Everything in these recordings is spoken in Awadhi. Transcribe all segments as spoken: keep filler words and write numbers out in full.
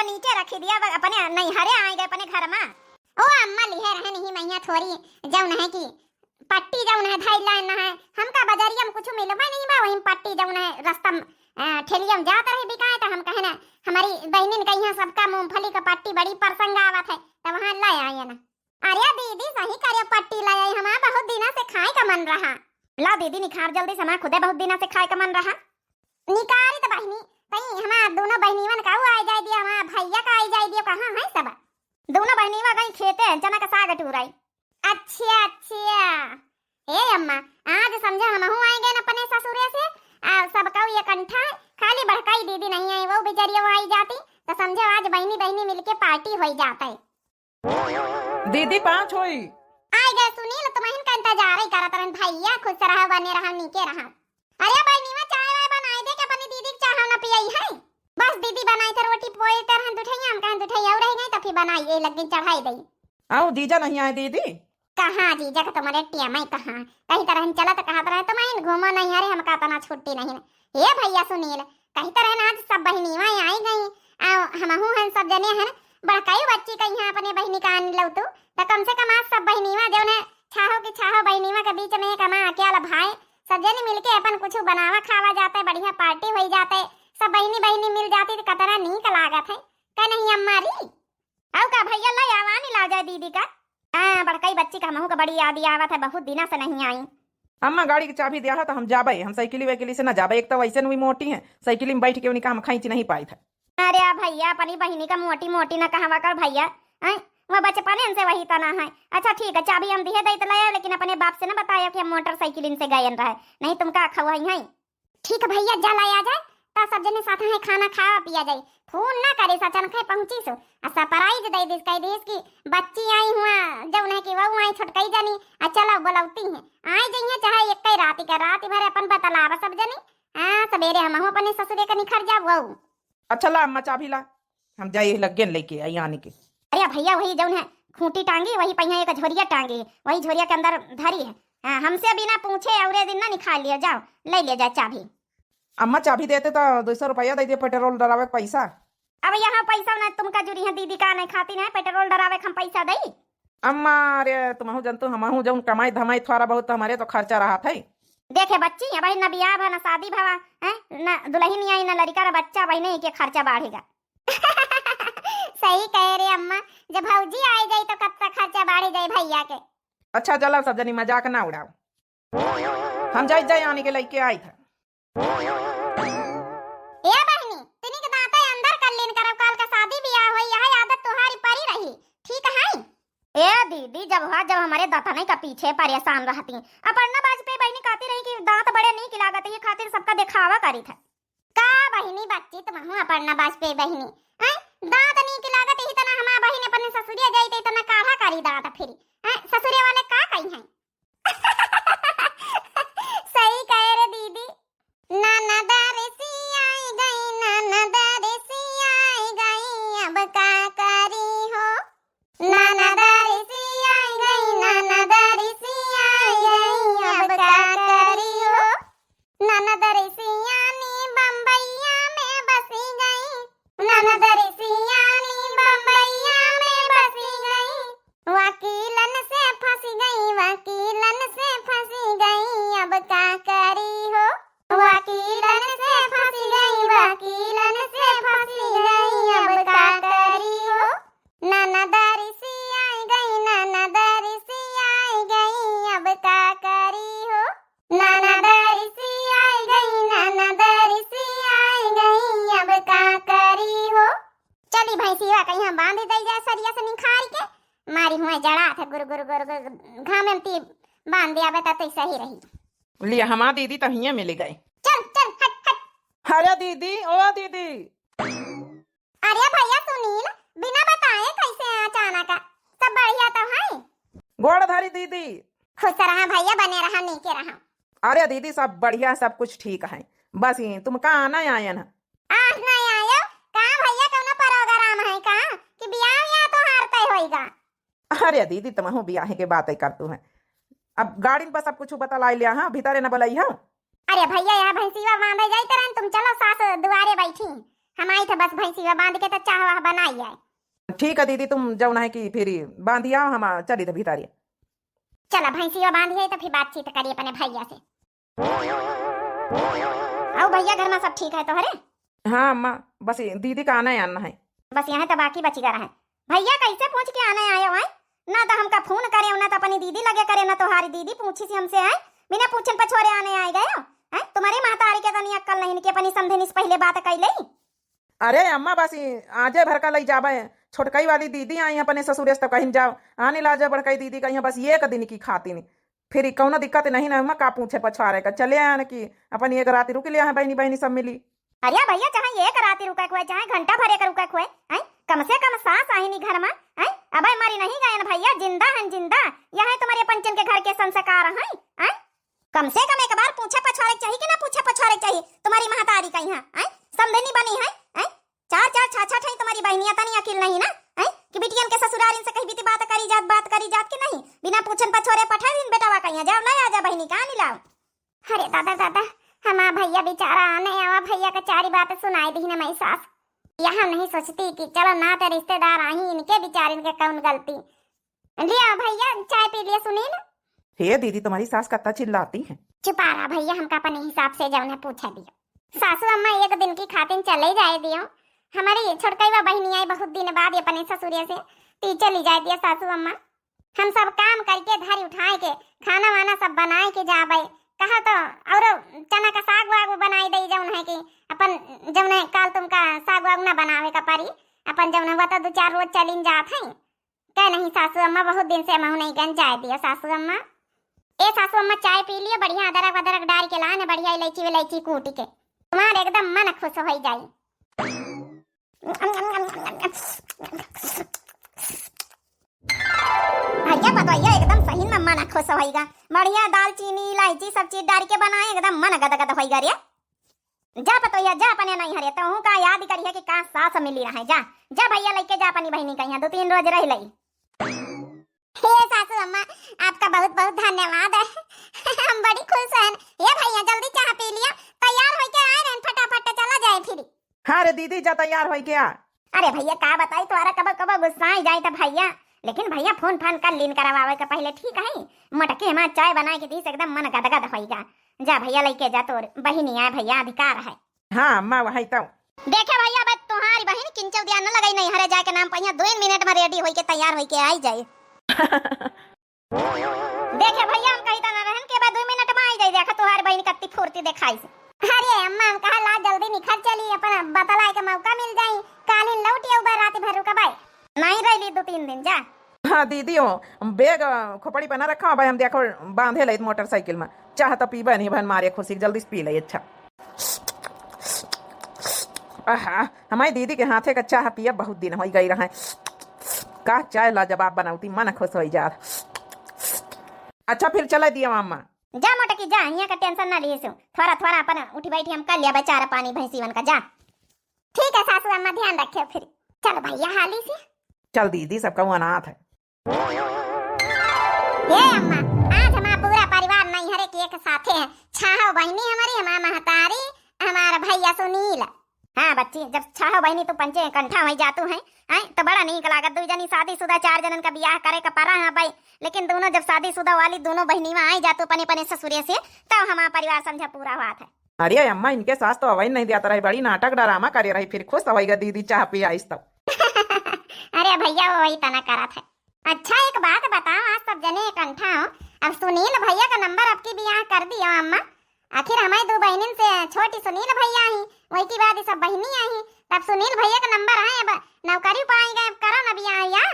नीचे रखी दिया, ब-, अपने नैहरे आए गए, अपने घर मा। ओ अम्मा, लिहे रहन ही मइया थोरी, जउन है कि पट्टी जउन है धइल लाइन है, हमका बजरिया मा कुछ मिलबे नहीं बा, वही पट्टी जउन है रस्ता म, अ, ठेलिया मा जात रहे बिकाए, त हम कहे ना, हमरी बहिनिन कहिया सबका मूंगफली का पट्टी बड़ी परसंग आवत है, त वहाँ ले आए ना। अरे दीदी, सही करे पट्टी ले आई, हमार बहुत दिना से खाए का मन रहा। ला दीदी, निखार जल्दी से, हमार खुदे बहुत दिना से खाए का मन रहा। निकारी त बहिनी, तई हमार दोनों बहिनीवन का ऊ आए जाए दिया, हमार भैया का आए जाए दिया, कहाँ है सब? दोनों बहिनीवा गई खेते, चना का साग टूराई। अच्छा, अच्छा। ए अम्मा, आज समझा हमहू आए गए न अपने ससुरे से, आ, सब कऊ ये कंठा है, खाली बड़काई दीदी नहीं आई, वो बेचारी वो आई जाती, तो समझो आज बहिनी बहिनी मिलके पार्टी होई जात है। दीदी, पाँच होई। आए गए सुनील, तुम्हें का इंतजार ही करत रहन भैया, खुश रहा, बने रहा, नीके रहा। अरे बहिनीवा, चाय वाय बनाए दे के अपनी दीदी के चाह न पियई है। बस दीदी बनाई थे रोटी पोए कर हम दुठैया, हम कहें दुठैया और रह गई तो फिर बनाई ये लग गई चढ़ाई दई। आओ जीजा नहीं आए दीदी। कहाँ जीजा का तुम्हारे टिया मैं कहाँ? कहीं तरह हम चला तो कहा तरह तुम आइन घूमो नहीं, अरे हमका तना छुट्टी नहीं। ये भैया सुनील, कही तरह आज सब बहिनीवा आई गई, आओ हमहू हन सब जने हन, बड़काई बच्ची कहीं अपने बहिनी का आन लौतू, तो कम से कम आज सब बहिनीवा जौन है छाहो की छाहो बहिनीवा के बीच में एक अमा अकेला भाई, सब जने मिलके अपन कुछ बनावा खावा जाते, बढ़िया पार्टी होई जाते, सब बहिनी बहिनी मिल जाती तो कतना नीक लागत है। का नहीं अम्मा री? आओ का भैया, ले आवा, नी ला जाए दीदी का। हाँ, बड़कई बच्ची का हमहू का बड़ी याद आवत है, बहुत दिना से नहीं आई। अम्मा गाड़ी की चाबी दिया है तो हम जाबे, हम साइकिली वाइकिली से ना जाबे, एक तो वैसे भी मोटी है, साइकिली में बैठ के उनका हम खींच नहीं पाई था। अरे आ भैया, अपनी बहिनी का मोटी मोटी ना कहवा कर भैया, हैं? वह बचपने से वही तना है। अच्छा ठीक है, चाबी हम दिहे दई तो ले आए, लेकिन अपने बाप से ना बताया कि हम मोटरसाइकिल इनसे गए रहे, नहीं तुमका खवाई है। ठीक है भैया, जा ले आ जाए, ता सब जने साथ हैं खाना खावा पिया जाए। फोन ना करे सचन खे पहुँची सो, आ सरप्राइज दे दिस, कह दिस कि बच्ची आई हुआ, जौन है कि वहू आई छोटकई जनी, आ चलो बुलौती हैं, आई जइहे चाहे एक ही रात का, रात भर अपन बतलावा सब जनी। हाँ, सवेरे हमहू अपने ससुरे का निखर जाब वहू। अच्छा ला अम्मा चाबी ला, हम जाए लग्गे न लेके आई आने के। अरे भैया, वही जौन है खूंटी टांगी, वही पहिया एक झोरिया टांगी, वही झोरिया के अंदर धरी है। हाँ, हमसे बिना पूछे औरे दिन ना निकाल लिया, जाओ ले ले जाए चाबी। अम्मा चाबी देते तो दो सौ रुपया दे दिए पेट्रोल डरावे के पैसा। अब यहाँ पैसा ना तुमका जुरी है दीदी का नहीं खाती ना पेट्रोल डरावे के हम पैसा दई। अम्मा, अरे तुमहू जनतू, हमहू जौन कमाई धमाई थोड़ा बहुत तो हमारे तो खर्चा रहा था। देखे बच्ची, अब न बियाह भा, न शादी भवा, हैं? न दुल्हन आई, न लड़का, न बच्चा, वही नहीं के खर्चा बढ़ेगा। सही कहे रे अम्मा, जब भौजी आई जाई तो कब तक खर्चा बढ़ जाए भैया के। अच्छा चलो सब जनी मजाक ना उड़ाओ, हम जाई जाई आने के लेके आई था। ए बहिनी, तिनी के दांते अंदर कर लीन करब, काल का शादी बियाह होई, यह आदत तुहारी परी रही, ठीक है? ए दीदी, जब हुआ जब हमारे दतने का पीछे परेशान रहती, अपर्णा बाजपेयी बहिनी कहती रही कि दांत बड़े नीक लागत, ये खातिर सबका देखावा करी था। का बहिनी बच्ची तुमहू अपर्णा बाजपेयी बहिनी, हैं? दांत नीक लागत, यही तना हमार बहिन अपने ससुरिया जाई तो इतना काढ़ा करी दांत फिरी, हैं? ससुरे वाले का कही हैं? सही कहे रे दीदी। ननद रिसी आई गई, ननद रिसी आई गई, अब का करी हो? ननद रिसी आई गई, ननद रिसी आई गई, अब का करी हो? ननद रिसियानी बम्बैया में बसी गई, ननद रिसियानी बम्बैया में बसी गई। वकीलन से फंसी गई, वकीलन से फंसी गई, अब का करी हो? वकीलन से फंसी गई, वकीलन से फंसी गई, अब का करी हो? ननद रिसी आई गई, ननद रिसी आई गई, अब का करी हो? ननद रिसी आई गई, ननद रिसी आई गई, अब का करी हो? चली भैंसिया कहीं हम बांध दई जाए सरिया से निखार के, मारी हुए जड़ा थे गुर गुर गुर गुर, घाम में ती बांध दिया बता तो सही रही। लिया हमार दीदी तो हिये मिल गए। चल चल हट हट। अरे दीदी, ओ दीदी। अरे भैया सुनील, बिना बताए कैसे अचानक? सब बढ़िया तो है? गोड़ धरी दीदी। खुश रहा भैया, बने रहा, नीके रहा। अरे दीदी, सब बढ़िया, सब कुछ ठीक है, बस ये तुम का आना आयन है। आह, नहीं आयो का भैया, कौनो प्रोग्राम है का कि बियाह या तो हार तय होइगा? अरे दीदी, तुमहू बियाहे के बातें करतू है, अब गाड़ी पर सब कुछ बतलाई लिया, हाँ भीतरे न बोलाई हो। अरे भैया, यहाँ भैंसीवा बांधे जाइत रहन, तुम चलो सास दुआरे बैठी, हम आई थे बस भैंसिया बांध के तो चाह वाह बनाई आए। ठीक है दीदी, तुम जौन है कि फिर बांधी आओ, हम चली थे भीतरिया। चला भैंसिया बांधी है तो फिर बातचीत करी अपने भैया से। आओ भैया, घर में सब ठीक है तोहरे? हाँ अम्मा, बस ये दीदी का आना है, आना है। बस यहाँ तो बाकी बची गा रहे। भैया कैसे पूछ के आने आयो है? ना तो हमका फोन करे, ना तो अपनी दीदी लगे करे, ना तोहारी दीदी पूछी सी हमसे है। बिना पूछन पछोरे आने आए गयो है। तुम्हारी महतारी के तनी अक्कल नहीं कि अपनी समझे से पहले बात कर ले। अरे अम्मा, बस ई आजे भर का लई जाबे। छोटकई वाली दीदी आई अपने ससुरे से, तो कहीं जाओ, आने ला जा बड़कई दीदी कहीं बस एक दिन की खाती नहीं। फिर ई कौनो दिक्कत नहीं ना अम्मा, का पूछे पछारे का, चले आन की अपन एक रात रुक लिया है, बहनी बहनी सब मिली। अरे भैया, चाहे एक रात रुका हुए, चाहे घंटा भर एक रुका हुए, हैं? कम से कम सास आहिनी घर में, हैं? अबे मरी नहीं गयन भैया, जिंदा हैं जिंदा। यह है तुम्हारे पंचन के घर के संस्कार हैं, हैं? कम से कम एक बार पूछे पछारे चाहिए कि ना पूछे पछारे चाहिए तुम्हारी महतारी का यहाँ, हैं? समझनी बनी है, हैं? चार चार छह छह ठई तुम्हारी बहनिया, तनी अकिल नहीं ना, हैं? कि बिटियन के ससुरारिन से कहीं बीती बात करी जात, बात करी जात कि नहीं? बिना पूछन पछोरे पठा दिन बेटवा कहिया, जाओ ले आ जा बहनी का, आनी लाओ। अरे दादा दादा, हमार भैया बेचारा आने आवा, भैया का चारी बात सुनाई दी ना मैं सास। यह हम नहीं सोचती कि चलो ना ते रिश्तेदार आई, इनके बेचारिन के कौन गलती। लिया भैया, चाय पी लिया सुनील। हे दीदी, तुम्हारी सास कत्ता चिल्लाती है। चुपा रहा भैया, हमका अपने हिसाब से जौन है पूछे दियो। सासू अम्मा एक दिन की खातिन चले जाए दियो। हमारी छोटकईवा बहनी आई बहुत दिन बाद ये अपने ससुरे से, ती चली जाए दिया सासू अम्मा। हम सब काम करके धरी उठाए के खाना वाना सब बनाए के जाबे। कहा तो और चना का साग वाग बनाई दे जौन है कि अपन जौन है काल तुमका साग वाग ना बनावे का परी। अपन जौन है वो तो दो चार रोज चलिन जात है। कह नहीं सासू अम्मा, बहुत दिन से हमहू नहीं गन जाए दिया सासू अम्मा। ए सासू अम्मा, चाय पी लियो, बढ़िया अदरक वदरक डाल के लान, बढ़िया इलायची विलायची कूट के, तुम्हार एकदम मन खुश हो जाई। भैया बतैया एकदम सही में मन खुश होइगा, बढ़िया दालचीनी इलायची सब चीज डाल के बनाए, एकदम मन गदगद होइगा रे। जा पतोहिया, जा अपने नैहरे, तोहू का याद करिहे कि का सास मिली रहे। जा, जा भैया लइके जा अपनी बहिनी का यहाँ, दो तीन रोज रह लई। हे सासू अम्मा, आपका बहुत बहुत धन्यवाद है। हम बड़ी खुश हैं। ये भैया जल्दी चाह पी लिया, तैयार होके आए रहन, फटाफट चला जाए फिर। हाँ रे दीदी, जा तैयार होके आ। अरे भैया का बताई तोहरा, कबो कबो गुस्सा आ जाए तो भैया, लेकिन भैया फोन फान कर लीन करवावे के पहले, ठीक है? मोटकी हमार चाय बनाए के दी से एकदम मन गदगद होइगा। जा भैया लइके जा, तोर बहिनी आए भैया, अधिकार है। हाँ अम्मा, वही तो। देखे भैया, अब तुम्हारी बहिन किंचव दिया न लगाई, नैहरे जाए के नाम पर यहाँ दो मिनट में रेडी होइके तैयार होइके आई जाए। देखे भैया, हम कही तना रहन के बाद दो मिनट में आई जाए, देखा तुम्हारी बहिन कत्ती फुर्ती देखाई से। अरे अम्मा, हम कहा ला जल्दी निकल चली, अपन बतलाए के मौका मिल जाई, कालिन लौट आऊ बा, रात भर रुकबाई। नहीं रहली दो तीन दिन जा। हाँ दीदी, हो बैग, अ, खोपड़ी पर ना रखा भाई, हम देखो बांधे लई मोटरसाइकिल में। चाह तो पीबे नहीं बहन, मारे खुशी जल्दी से पी ले। अच्छा, आहा, हमारी दीदी के हाथे का चाह पिया बहुत दिन हो गई रहे। का चाय लाजवाब बनावती, मन खुश हो जा। अच्छा फिर चला दिया अम्मा। जा मोटकी जा, यहाँ का टेंशन ना लिए सो, थोड़ा थोड़ा अपन उठी बैठी हम कर लिया बेचारा पानी भैंसीवन का। जा ठीक है सासू अम्मा, ध्यान रखे फिर। चल भैया हाली से। चल दीदी, सबका वो अनाथ है। ए अम्मा, आज हमारा पूरा परिवार नैहरे के एक साथे है। छाहो बहिनी हमारी, हमार महतारी, हमार भैया सुनील। हाँ बच्ची, जब छाहो बहिनी तू पंचे कंठा वही जातू है, हैं, तो बड़ा नीक लागत। दुई जनी शादीशुदा, चार जनन का बियाह करे का परा है भाई, लेकिन दोनों जब शादीशुदा वाली दोनों बहिनी में आई जातू अपने अपने ससुरे से, तब हमारा परिवार समझा पूरा हुआ था। अरे अम्मा, इनके सास तो अवई नहीं दिया रही, बड़ी नाटक डरामा करे रही, फिर खुश होइगा दीदी चाह पी आइस तब। अरे भैया, वो वही तना करत है। अच्छा एक बात बताओ, आज सब जने इकट्ठा हो, अब सुनील भैया का नंबर आपकी बियाह कर दियो अम्मा। आखिर हमारे दो बहनिन से छोटी सुनील भैया ही, वही की बाद सब बहिनी आई, तब सुनील भैया का नंबर है, अब नौकरी पाई गए, अब करो ना बियाह या।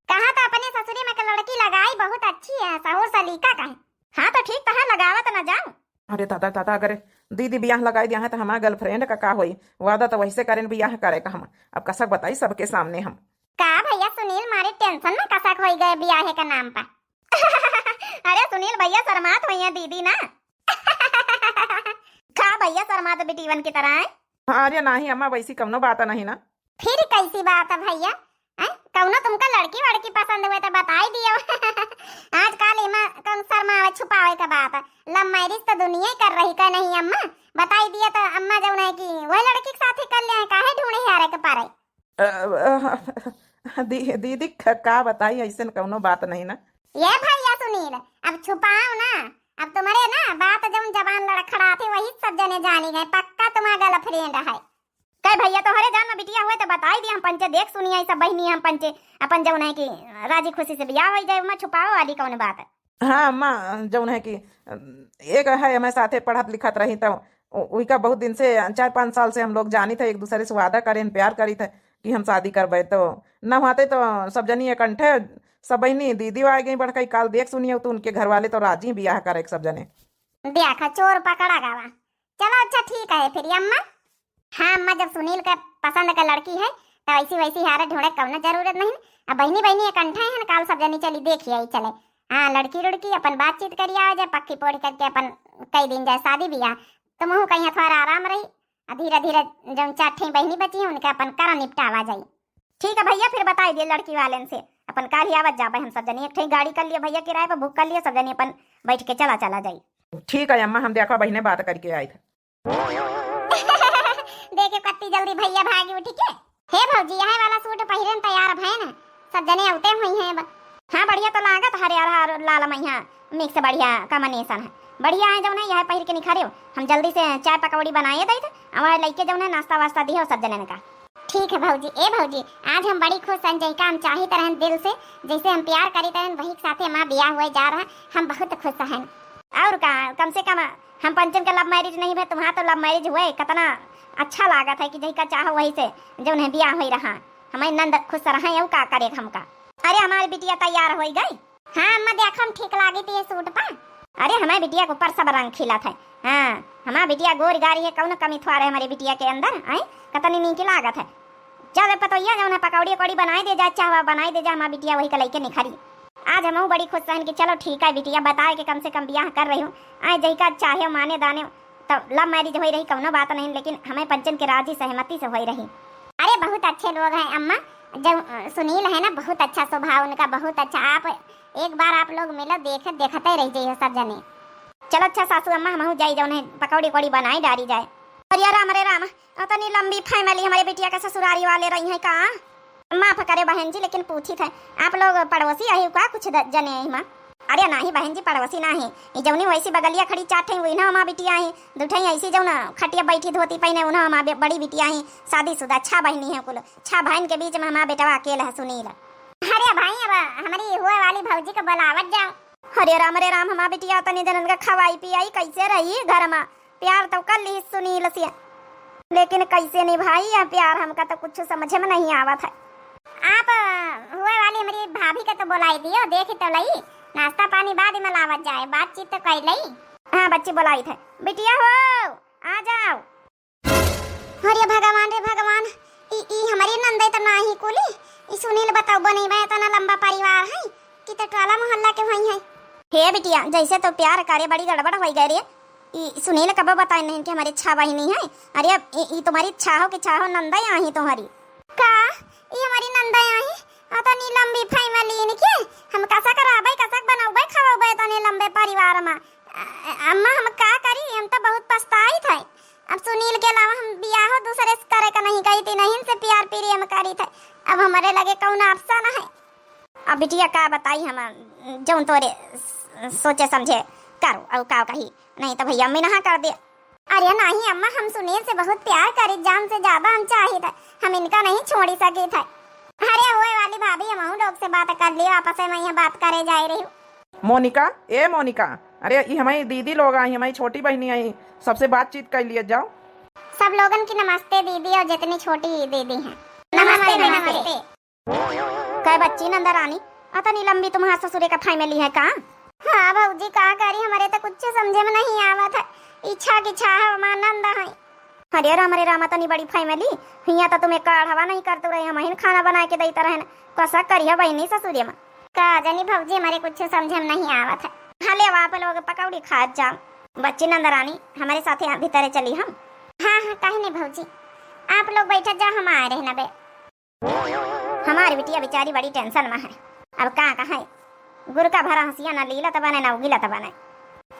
कहा तो अपने ससुरे में के लड़की लगाई बहुत अच्छी है, सहूर सलीका का है। हाँ तो ठीक तो है, लगावत ना जाओ। अरे दादा दादा, अगर दीदी बियाह लगाई दिया है तो हमारा गर्लफ्रेंड का का होई? वादा तो वैसे करें बियाह करे का हम, अब कसक बताई सबके सामने हम। का भैया सुनील मारे टेंशन में कसक होई गए बियाहे का नाम पर। अरे सुनील भैया शर्मात होई है दीदी ना। का भैया शर्मात बिटीवन की तरह है? अरे नाही अम्मा, वैसी कौनो बात नहीं ना। फिर कैसी बात है भैया? हैं? कौनो तुमका लड़की वड़की पसंद हुए तो बताई दियो। आजकल इमा कौन शर्मावे छुपावे के बात, love marriage तो दुनिया ही कर रही का नहीं अम्मा? बताई दिया तो अम्मा जौन है कि वही लड़की के साथ ही कर ले, काहे ढूंढे हारे के पारे। अ, अ, दी-, दीदी क-, का बताई, ऐसन कौनो बात नहीं ना। ये भैया सुनील, अब छुपाओ ना, अब तुम्हारे ना बात जौन जबान लड़खड़ात है वही सब जने जानी गए, पक्का तुम्हारा girlfriend है। कहे भैया तोहरे जान में बिटिया हुए तो बताई दी, हम पंचे देख सुनिया, ई सब बहिनी हम पंचे अपन जौन है कि राजी खुशी से बियाह हो जाए, मैं छुपाओ वाली कौन बात है। हाँ अम्मा, जौन है कि, अम, एक है हमें साथे पढ़त लिखत रही तो उ-, उइका बहुत दिन से, चार पाँच साल से हम लोग जानी थे, एक दूसरे से वादा करें, प्यार करी थे कि हम शादी करबे, तो न हुआते तो सब जनी एकंठे, सब बहिनी दीदी आ गई बड़काई, काल देख सुनियो तो उनके घर वाले तो राजी बियाह करे सब जने। देखा चोर पकड़ा गवा। चलो अच्छा ठीक है फिर अम्मा। हाँ अम्मा, जब सुनील के पसंद के लड़की है तो ऐसी वैसी हारे ढूंढे कौनो जरूरत नहीं। अब बहिनी बहिनी एकंठा है ना, काल सब जनी चली देखी आई चले। हाँ लड़की लड़की अपन बातचीत करी आवे जाए, पक्की पोड़ी करके अपन कई दिन जाए शादी बियाह, तो मुँह कहीं थोड़ा आराम रही। आ धीरे धीरे जौन चार ठे बहिनी बची है उनके अपन करा निपटावा जाई। ठीक है भैया, फिर बताई दिए लड़की वाले से, अपन काल ही आवत जाबे हम सब जनी, एक ठे गाड़ी कर लिए भैया किराए पर, बुक कर लिए, सब जनी अपन बैठ के चला चला जाई। ठीक है अम्मा, हम देखा बहिने बात करके आई थे। देखे कत्ती जल्दी भैया भागी उठी के। हे भौजी, यह वाला सूट पहिरन तैयार भैन, सब जने अउते हुई हैं अब। हाँ, बढ़िया तो लागत हरे अरहर लाल मैया, mix बढ़िया combination है, बढ़िया है जौन है, यह पहिर के निखरे हो। हम जल्दी से चाय पकौड़ी बनाए दइत, और लइके जौन है नाश्ता वास्ता दिहो सब जने का। ठीक है भौजी। ए भौजी, आज हम बड़ी खुश हन, जैका हम चाहित रहन दिल से, जैसे हम प्यार करीत रहन, वही के साथे हमार बियाह हुए जा रहा, हम बहुत खुश हन। और का, कम से कम हम पंचन के love marriage नहीं भे, तुम्हार तो love marriage हुए, कितना अच्छा लागत है कि जैका चाहो वही से जौन है बियाह होई रहा। हमारी नंद खुश रहा है, ऊ का करे हमका। अरे हमारी बिटिया तैयार होई गई। हाँ अम्मा, देखो हम ठीक लागी थी ये सूट पर। अरे हमारी बिटिया के ऊपर सब रंग खिलत है। हाँ, हमारी बिटिया गोरी गारी है, कौनो कमी थोड़े हमारे बिटिया के अंदर, आए, कितनी नीक लागत है। चल पतोहिया, जौन है पकौड़ी उकौड़ी बनाए दे जा, चाहवा बनाए दे जा, हमार बिटिया वही के लइके निखरी। आज हमहू बड़ी खुश रहन कि चलो ठीक है बिटिया, बताए के कम से कम बियाह कर रही हूँ। आए जहिका चाहे माने दाने, तो love marriage होई रही, कौनो बात नहीं, लेकिन हमें पंचन के राजी सहमति से होई रही। अरे बहुत अच्छे लोग हैं अम्मा, जब, अ, सुनील है ना, बहुत अच्छा स्वभाव उनका, बहुत अच्छा। आप एक बार आप लोग मिलो, देख, देखते रह जाइए सब जने। चलो अच्छा सासू अम्मा, हमहू जाई, जौन है पकौड़ी उकौड़ी बनाई डारी जाए। अरे राम रे राम, अतनी लंबी family हमारे बिटिया के ससुरारी वाले रही हैं का? माफ करे बहन जी, लेकिन पूछी थे, आप लोग पड़ोसी आही का, कुछ द-, जने आही माँ? अरे नाही बहन जी, पड़ोसी नाही, ई जौनी वैसी बगलिया खड़ी चार ठई, वही ना हमार बिटिया आही, दू ठई ऐसी जौन खटिया बैठी धोती पहने, उन्हें हमार बे-, बड़ी बिटिया आही, शादीशुदा, छह बहिनी है कुल, छह बहन के बीच में हमार बेटवा अकेला है सुनील। अरे भाई, अब हमारी हुए वाली भौजी को बुलावत जाओ। अरे राम रे राम, हमार बिटिया तनी जनन का खवाई पियाई कैसे रही घर में? प्यार तो कर ली सुनील से, लेकिन कैसे निभाई यह प्यार, हमका तो कुछ समझ में नहीं आवत है। आप, अ, हुए वाली हमारी भाभी का तो बुलाई दियो, देखी तो लई, नाश्ता पानी बाद में लावत जाए, बातचीत तो कर लई। हाँ बच्ची बुलाई थे, बिटिया हो, आ जाओ। अरे भगवान रे भगवान, ई, ई हमारी नंदई तो नाही कुली, ई सुनील बताओ बनी बा, इतना लंबा परिवार है कि तो टोला मोहल्ला के होई है। हे बिटिया, जैसे तो प्यार करे बड़ी गड़बड़ होई गए रे। ई सुनील कबो बताए नहीं कि हमारे छह बहिनी है। अरे अब ई, ई तुम्हारी छाहो की छाहो नंदई आही तुम्हारी। का? ई हमारी नंदई आही? अतनी लंबी family इनके? हम कसक रहबे, कसक बनौबे, खवौबे इतने लंबे परिवार में? अ-, अम्मा हम का करी? हम तो बहुत पछताइत है। अब सुनील के अलावा हम बियाहो दूसरे से करे का नहीं कही थी, नहीं से प्यार प्रेम करी थे। अब हमारे लगे कौन option है? अब बिटिया का बताई हम, जौन तोरे सोचे समझे करो, और का कही, नहीं तो भैया अम्मी नहा कर दे। अरे नहीं अम्मा, हम सुनील से बहुत प्यार करी, जान से ज्यादा हम चाहित है, हम इनका नहीं छोड़ी सकी थे। अरे हुए वाली भाभी, हम लोग से बात कर ली, वापस मैं यहाँ बात करे जाए रही हूँ। मोनिका, ए मोनिका, अरे ई हमारी दीदी लोग आई, हमारी छोटी बहिनी आई, सबसे बातचीत कर लिए जाओ। सब लोगन की नमस्ते दीदी और जितनी छोटी दीदी हैं। नमस्ते, नमस्ते, नमस्ते। नमस्ते। कै बच्ची नंदा रानी, अतनी लंबी तुम्हार ससुरे का family है का? हाँ भौजी, का करी, हमारे तो कुछ समझे में नहीं आवत है। इच्छा की छा है, हमार नंदा है। अरे राम रे राम, अतनी बड़ी family, हियाँ तो तुम्हें काढ़वा नहीं करते रहे, हम ही खाना बना के देते रहन। कसा करिया बहिनी ससुरे में। का जनी भौजी, हमारे कुछ समझे में नहीं आवत है। हाँ, ले आप लोग पकौड़ी खात जाओ। बच्ची नंदरानी, हमारे साथे भीतरे चली हम। हाँ, हाँ, काहे नहीं भौजी, आप लोग बैठत जाओ, हम आए रहे ना बे। हमारी बिटिया बेचारी बड़ी tension में है। अब का कहें, गुर का भरा हंसिया ना लीलत बने ना उगिलत बने।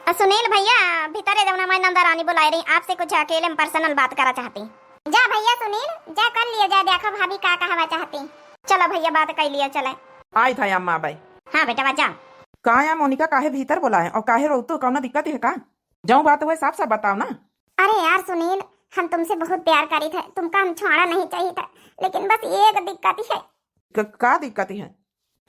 अ, सुनील भैया, भीतरे जौन हमारी नंदा रानी बुलाए रही, आपसे कुछ अकेले में personal बात करा चाहती। जा भैया सुनील, जा कर लियो, जा देखो भाभी का कहवा चाहती। चलो भैया, बात कर लियो, चले। आई था अम्मा, बाय। हाँ बेटवा, जा। का या मोनिका, काहे भीतर बोलाए और काहे रोतू, कौनो दिक्कत है का? जौन बात हुए साफ साफ बताओ ना। अरे यार सुनील, हम तुमसे बहुत प्यार करी थे, तुमका हम छोड़ा नहीं चाहिए था, लेकिन बस एक दिक्कत है। क-, का दिक्कत है?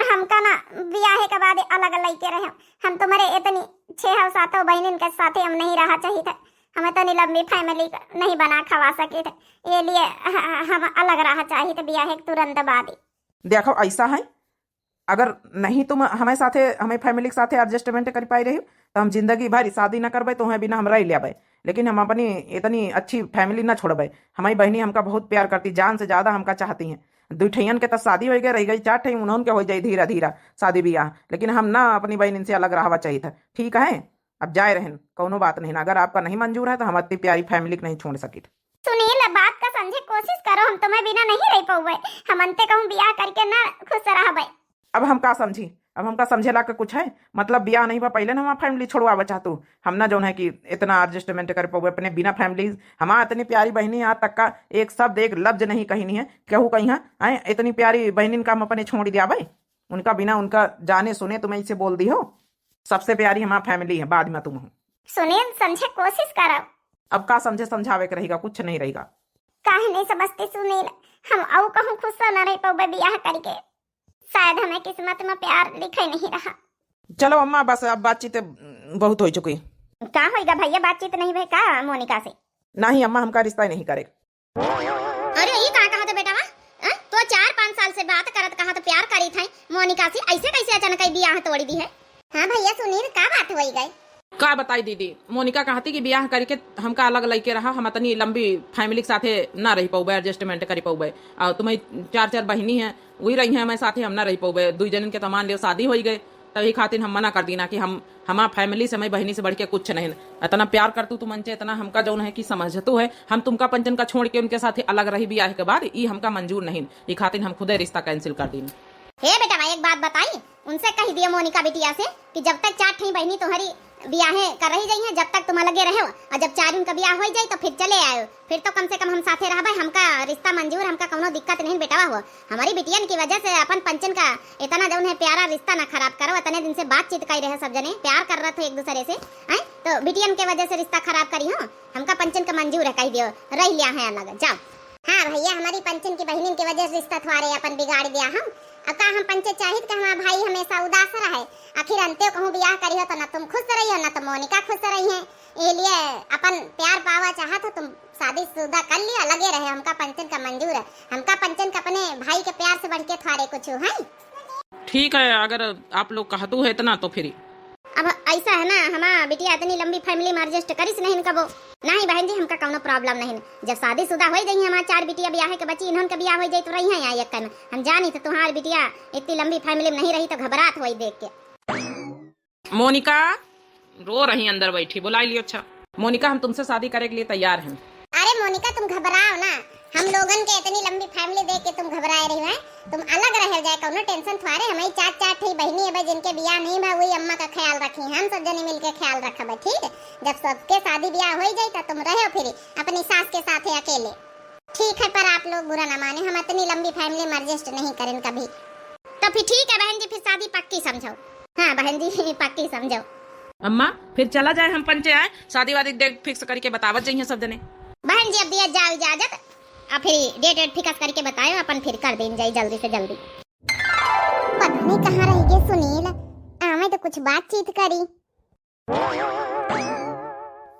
हमका ना बियाहे के बाद अलग लइके रहे। हम तुम्हारे इतनी छह और सातों बहनिन के साथे हम नहीं रहा चाहिए था। हम इतनी लंबी family नहीं बना खवा सके थे, ये लिए ह-, ह-, हम अलग रहा चाहिए थे बियाहे के तुरंत बाद ही। देखो, ऐसा है, अगर नहीं तुम हमें साथे, हमें family के साथे adjustment कर पाई रही, तो हम जिंदगी भर शादी न करबे, तुम्हें बिना हम रह लेबे, लेकिन हम अपनी इतनी अच्छी family न छोड़बे। हमारी बहनी हमका बहुत प्यार करती, जान से ज्यादा हमका चाहती हैं। दुई ठैयन के तो शादी हो गई, रह गई चार ठैयन, उन्होंने के हो जाई धीरा धीरा शादी ब्याह, लेकिन हम ना अपनी बहनिन से अलग रहवा चाहिए था, ठीक है? अब जाए रहन, कौनो बात नहीं ना, अगर आपका नहीं मंजूर है तो हम इतनी प्यारी family को नहीं छोड़ सकी। सुनील, बात का समझे कोशिश करो, हम तुम्हें बिना नहीं रह पाउबे, हम अंते कहूँ बियाह करके ना खुश रहबे। अब हम का समझी, अब हमका समझे लाग के कुछ है? मतलब बियाह नहीं बा, पहले ना हमार family छोड़वावे चाहतू। हम ना जौन है कि इतना adjustment कर पाउबे अपने बिना family। हमार इतनी प्यारी बहनी आज तक का एक शब्द, एक लफ्ज नहीं कही नहीं है, केहू कहीं है, हैं? इतनी प्यारी बहनिन का हम अपने छोड़ दिया भाई, उनका बिना उनका जाने सुने तुम ऐसे बोल दी हो। सबसे प्यारी हमार family है, बाद में तुम हो। सुनील, समझे कोशिश करो। अब का समझे समझावे के रहेगा, कुछ नहीं रहेगा। काहे नहीं समझती सुनील, हम अउ कहूँ खुश ना रह पाउबे बियाह करके। शायद हमें किस्मत में प्यार लिखे नहीं रहा। चलो अम्मा, बस अब बातचीत बहुत हो चुकी। का होइगा भैया, बातचीत नहीं भई का मोनिका से? नहीं अम्मा, हमका रिश्ता ही नहीं करे। अरे, ये का कहत है बेटा, वा? हैं? तो चार पाँच साल से बात करत कहत प्यार करी थे मोनिका से, ऐसे कैसे अचानक ही बियाह तोड़ी दी है? हाँ भैया सुनील, का बात होई गई? का बताई दीदी, मोनिका कहती कि बियाह करके हमका अलग लइके रहा, हम इतनी लंबी family के साथे ना रह पउबे, adjustment कर पउबे। और तुम्हें चार चार बहनी हैं, वही रही हैं हमारे साथे, हम ना रह पउबे। दुई जनिन के तो मान लियो शादी होई गए, तभी खातिर हम मना कर दीना कि हम, हमार family से, हमारी बहनी से बढ़ के कुछ नहीं। इतना प्यार करतू तुम हमसे, इतना हमका जौन है कि समझतू है, हम तुमका पंचन का छोड़ के उनके साथे अलग रही बियाह के बाद, ई हमका मंजूर नहीं। ई खातिर हम खुदे रिश्ता cancel कर दीना। हे बेटा, एक बात बताई, उनसे कह दियो मोनिका बिटिया से कि जब तक चार ठई बहनी तुम्हारी बियाहे कर रही जाई हैं, जब तक तुम अलगे रहो, और जब चार उनका बियाह हो जाए तो फिर चले आयो, फिर तो कम से कम हम साथे रहबे। हमका रिश्ता मंजूर, हमका कौनो दिक्कत नहीं बेटवा हो। हमारी बिटियन की वजह से अपन पंचन का इतना जौन है प्यारा रिश्ता ना खराब करो। इतने दिन से बातचीत कर रहे सब जने, प्यार कर रहे थे एक दूसरे से, हैं? तो बिटियन के वजह से रिश्ता खराब करी हो? हमका पंचन का मंजूर है, कह दियो, रह लिया है अलग, जाओ। हाँ भैया, हमारी पंचन की बहनिन की वजह से रिश्ता तुम्हारे अपन बिगाड़ दिया हम। अब का हम पंचे चाहित कि हमारा भाई हमेशा उदास रहे? आखिर अंत्यो कहूँ बियाह करी हो तो ना तुम खुश रही हो, ना तो मोनिका खुश रही है। ये लिए अपन प्यार पावा चाहत हो तुम शादीशुदा कर लियो, लगे रहे, हमका पंचन का मंजूर है। हमका पंचन का अपने भाई के प्यार से बढ़ के तुम्हारे कुछ है। ठीक है, अगर आप लोग कहतू है इतना तो फिर। अब ऐसा है ना, हमार बिटिया इतनी लंबी family में adjust करिस नहीं कबो। नहीं बहन जी, हमका कौनो problem नहीं। जब शादीशुदा हो जाई हमार चार बिटिया, बियाह के बची, इन्हन के बियाह हो जाई तो रही हैं यहाँ एक में। हम जानी तो तुम्हारी बिटिया इतनी लंबी family में नहीं रही तो घबरात होई देख के। मोनिका रो रही अंदर बैठी, बुलाई लियो। अच्छा मोनिका, हम तुमसे शादी करे के लिए तैयार हैं। अरे मोनिका, तुम घबराओ ना, हम लोगन के इतनी लंबी family देख के तुम घबराए रही हो? तुम अलग रह जाए, कौनो tension थ्वारे। हमारी चार चार ठे बहनी है बे, जिनके बियाह नहीं भा, वही अम्मा का ख्याल रखी, हम सब जने मिलके ख्याल रखबे, ठीक? जब सबके शादी बियाह हो जाई तो तुम रहो फिर अपनी सास के साथे अकेले। ठीक है, पर आप लोग बुरा ना माने, हम इतनी लंबी family में adjust नहीं करें कभी। तो फिर ठीक है बहन जी, फिर शादी पक्की समझो। हाँ बहन जी, पक्की समझो। अम्मा, फिर चला जाए, हम पंचे आए, शादी वादी date fix करके बतावत जाइए सब जने। बहन जी, अब दिया जाओ इजाजत, अब फिर date वेट fix करके बतायो, अपन फिर कर देन जाई जल्दी से जल्दी। पता नहीं कहाँ रह गए सुनील, आवे तो कुछ बातचीत करी।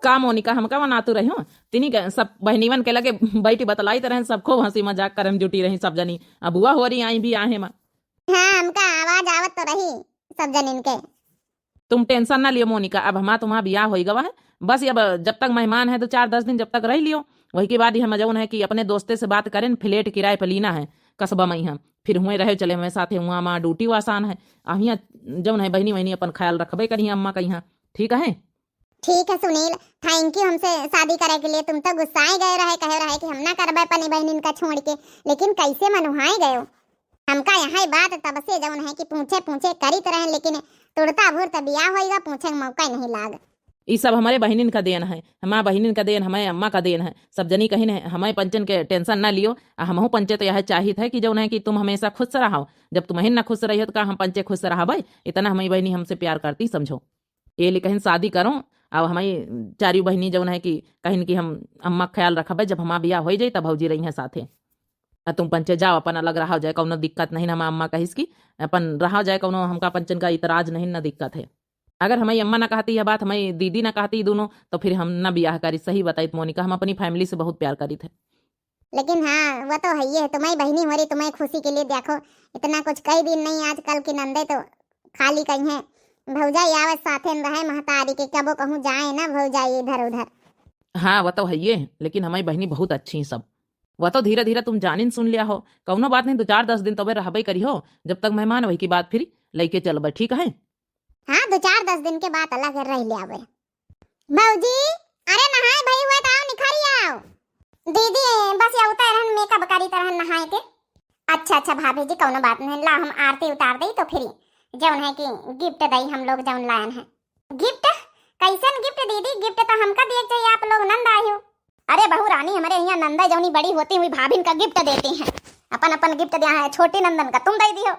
का मोनिका, हमका मनातू रही हो? तिनी के सब बहनीवन के लगे बैठी बतलाइत रहे, सब खूब हंसी मजाक करे में जुटी रही सब जनी। अब बुआ होरी आई बियाहे मा। हाँ, हमका आवाज आवत तो रही सब जनिन के। तुम tension ना लियो मोनिका, अब हमार तुम्हार बियाह होई गवा है। बस अब जब तक मेहमान है, दो चार दस दिन जब तक रह लियो, वही के बाद ही हम जौन है कि अपने दोस्ते से बात करें, flat किराए पे लीना है कस्बा में ही हम। फिर हुए रहे चले हमें साथे, हुआ हमार duty आसान है। आ हियाँ जौन है बहनी वहनी अपन ख्याल रखबे करी अम्मा का यहाँ, ठीक है? ठीक है सुनील, thank you हमसे शादी करे के लिए। तुम तो गुस्साए गए रहे, कहे रहे कि हम ना करबे अपनी बहनिन का छोड़ के, लेकिन कैसे मनुहाए गए हो। हमका यहै बात तब से जौन है कि पूछे पूछे करित रहेन, लेकिन तुड़ता भुर त बियाह होइगा, पूछे क मौका ही नहीं लाग। ई सब हमरे बहिनिन का देन है, हमार बहिनिन का देन, हमरे अम्मा का देन है। सब जनी कहिन है, हमरे पंचन के tension ना लियो, आ हमहू पंचे तो यहै चाहित है कि जौन है कि तुम हमेशा खुश रहो। जब तुमहिन ना खुश रहियो तो का हम पंचे खुश रहबै? इतना हमरी बहिनी हमसे प्यार करती, समझो। ये ले कहिन शादी करो, अब हमरी चारियों बहिनी जौन है कि कहिन कि हम अम्मा क ख्याल रखबै, जब हमार बियाह होइ जाई तब भौजी रहिहैं साथे। आ तुम पंचे जाओ, अपन अलग रहो जाए, कौनो दिक्कत नहीं, हमार अम्मा कहिस कि अपन रहो जाए, कौनो हमका पंचन का इतराज नहीं, ना दिक्कत है। अगर हमरी अम्मा ना कहती यह बात, हमरी दीदी ना कहती दोनों, तो फिर हम ना बियाह करी। सही बताई त मोनिका, हम अपनी family से बहुत प्यार करित है। लेकिन हाँ, वो तो है ही है, तुम्हरी बहिनी होरी, तुम्हरी खुशी के लिए देखो, इतना कुछ कहि दीन नहीं, आजकल की नंदे तो खाली कहिहैं, भौजाई आवै साथे में रहै महतारी के, कबो कहूँ जाए ना भौजाई इधर उधर। हाँ, वो तो है ही है, लेकिन हमरी बहिनी बहुत अच्छी हैं सब। वो तो धीरे धीरे तुम जानिन सुन लिया हो, कौनो बात नहीं, दो चार दस दिन तबे रहबै करिहो, जब तक मेहमान वही की बात फिर लइके चलबै, ठीक है? हाँ, दो चार दस दिन के बाद अलग रह ले आवे। भौजी, अरे नहाए भई हुए त आओ, निखरी आओ। दीदी, बस ये उतर रहन, makeup करित रहन नहाए के। अच्छा, अच्छा भाभी जी, कौनो बात नहीं, ला हम आरती उतार दई तो फिर जौन है कि gift दई हम लोग जौन लायन है। Gift? कैसन gift दीदी? Gift तो हमका दिए के चाहिए, आप लोग नंद आई हो। अरे बहू रानी, हमरे यहाँ नंदा जौनी बड़ी होती हुई भाभिन का gift देती हैं, अपन अपन gift दिया है, छोटी नंदन का तुम दे दियो।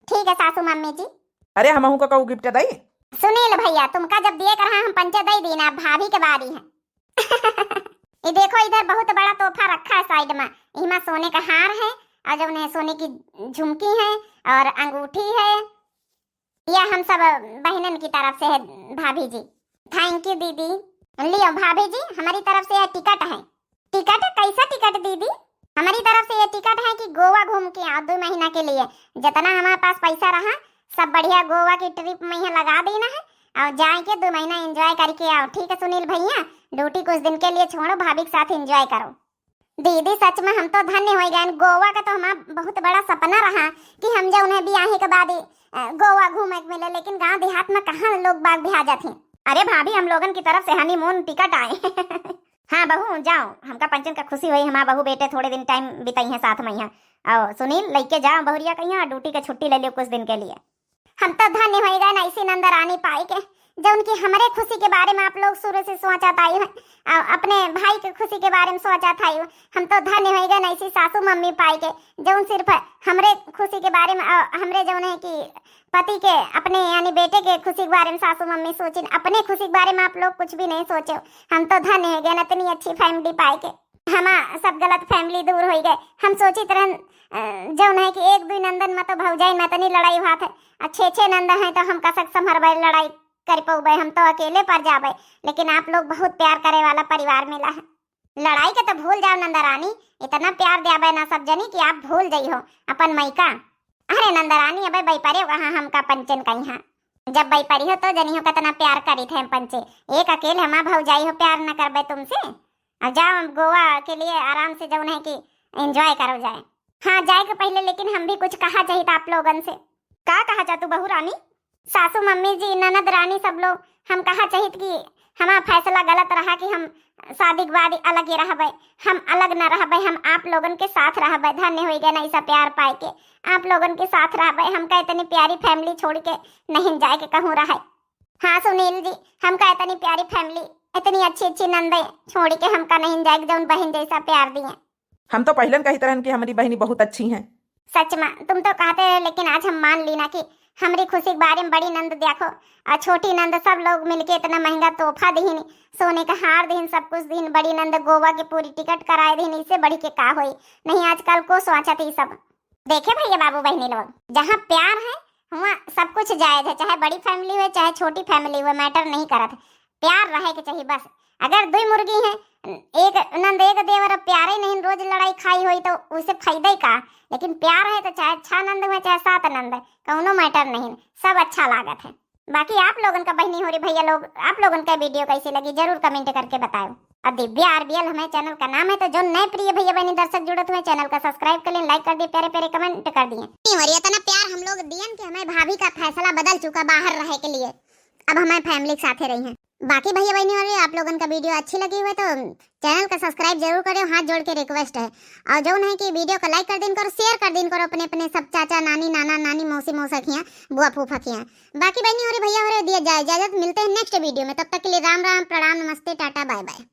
ठीक है सासू मम्मी जी। अरे हमहू का कहू gift दई? सुनील भैया, तुमका जब दिए कर हम पंचे दे दीना, अब भाभी के बारी है। ये देखो, इधर बहुत बड़ा तोहफा रखा है side में, इमा सोने का हार है और जौन है सोने की झुमकी है और अंगूठी है। यह हम सब बहिनन की तरफ से है भाभी जी। Thank you दीदी। लियो भाभी जी, हमरी तरफ से यह ticket है। Ticket? कैसा ticket दीदी? हमरी तरफ से यह ticket है कि गोवा घूम के आओ दो महीना के लिए। जितना हमारे पास पैसा रहा, सब बढ़िया गोवा की trip में यहाँ लगा देना है और जाए के दो महीना enjoy करके आओ। ठीक है सुनील भैया, duty कुछ दिन के लिए छोड़ो, भाभी के साथ enjoy करो। दीदी, सच में हम तो धन्य होइ गएन। गोवा का तो हमार बहुत बड़ा सपना रहा कि हम जौन है बियाहे के बाद, अ, गोवा घूमे के मिले, लेकिन गाँव देहात में कहाँ लोग बाग भी आ जाते हैं। अरे भाभी, हम लोगन की तरफ से honeymoon ticket आए। हाँ बहू, जाओ, हमका पंचन का खुशी होई, हमार बहू बेटे थोड़े दिन time बिताई हैं साथ में यहाँ। और सुनील, लइके जाओ बहुरिया कहिया, duty के छुट्टी ले लियो कुछ दिन के लिए। हम तो धन्य होइ गएन ऐसी नंदरानी पाई के, जौन कि हमरे खुशी के बारे में आप लोग शुरू से सोचत आई हैं, आ, अपने भाई के खुशी के बारे में सोचत आई हो। हम तो धन्य होइ गएन ऐसी सासू मम्मी पाई के, जौन सिर्फ हमरे खुशी के बारे में, आ, हमरे जौन है कि पति के, अपने यानी बेटे के खुशी के बारे में सासू मम्मी सोचिन, अपने खुशी के बारे में आप लोग कुछ भी नहीं सोचे हो। हम तो धन्य होइ गएन इतनी अच्छी family पाई के। हमा सब गलत family दूर होइ गए। हम सोचित रहन, अ, जौन है कि एक दुई नंदन में तो भौजाई में इतनी लड़ाई होत है, आ छे छे नंदन है तो हम कसक संभरबै, लड़ाई कर पउबै, हम तो अकेले पर जाबै। लेकिन आप लोग बहुत प्यार करे वाला परिवार मिला है। लड़ाई के तो भूल जाओ नंदरानी, इतना प्यार द्याबै ना सब जनी कि आप भूल जइहो अपन मइका। अरे नंदरानी, अबे बैपरे कहाँ हमका पंचन कहिहाँ। जब बैपरी हो तो जनी हो कितना प्यार करित है हम पंचे। एक अकेले हमार भौजाई हो प्यार न करबै तुमसे। अब जाओ, अब गोवा के लिए आराम से जौन है कि enjoy करो जाए। हाँ, जाए के पहिले लेकिन हम भी कुछ कहा चाहित आप लोगन से। का कहा चाहतू बहू रानी? सासू मम्मी जी, ननद रानी सब लोग, हम कहा चाहित कि हमार फैसला गलत रहा कि हम शादी के बाद अलग ही रहबै, हम अलग न रहबै, हम आप लोगन के साथ रहबै। धन्य होइ गएन ऐसा प्यार पाए के, आप लोगन के साथ रहबै। हमका इतनी प्यारी family छोड़ के नहीं जाए के कहूँ रहै। हाँ सुनील जी, हमका इतनी प्यारी family, इतनी अच्छी अच्छी नंदे छोड़ के हमका नहीं जाए, जौन बहन जैसा प्यार दिए। हम तो पहिलन कहित रहन कि हमरी बहिनी बहुत अच्छी हैं। सच में, तुम तो कहते रहे, लेकिन आज हम मान ली ना कि हमरी खुशी के बारे में बड़ी नंद देखो, और छोटी नंद सब लोग मिलके इतना महंगा तोहफा दिहिन, सोने का हार दिहिन, सब कुछ दिहिन। बड़ी नंद गोवा की पूरी टिकट कराए दिहिन, इससे बढ़ के का होई? नहीं, आजकल को सोचत ई सब। देखे भैया बाबू बहिनी लोग, जहाँ प्यार है, वहाँ सब कुछ जायज है, चाहे बड़ी family हुए, चाहे छोटी family हुए, matter नहीं करत है। प्यार रहे के चाहिए बस। अगर दुई मुर्गी हैं, एक नंद एक देवर, अब प्यारे नहीं, रोज लड़ाई खाई होई तो उसे फायदा ही का? लेकिन प्यार है तो चाहे छह नंद हुए, चाहे सात नंद, कौनो matter नहीं, सब अच्छा लागत है। बाकी आप लोगन का बहिनी होरी भैया लोग, आप लोगन का video कैसी लगी जरूर comment करके बताओ। और दिव्या आरबीएल हमारे channel का नाम है, तो जो नए प्रिय भैया बहनी दर्शक जुड़त हुए channel का subscribe कर लें, like कर दिए, प्यारे प्यारे comment कर दिए। नहीं हो रही इतना प्यार हम लोग दियन कि हमारे भाभी का फैसला बदल चुका बाहर रहे के लिए, अब हमारे family के साथे रही हैं। बाकी भैया बहनी हो रे, आप लोगन का video अच्छी लगी हुए तो channel का subscribe जरूर करें, हाथ जोड़ के request है। और जौन है कि video का like कर दिन करो, share कर दिन करो अपने अपने सब चाचा, नानी, नाना, नानी, मौसी, मौसा खियाँ, बुआ, फूफा खियाँ। बाकी बहनी हो रे, भैया हो रे, दिया जाए इजाजत, मिलते हैं next video में। तब तक के लिए राम राम, प्रणाम, नमस्ते, टाटा, bye bye।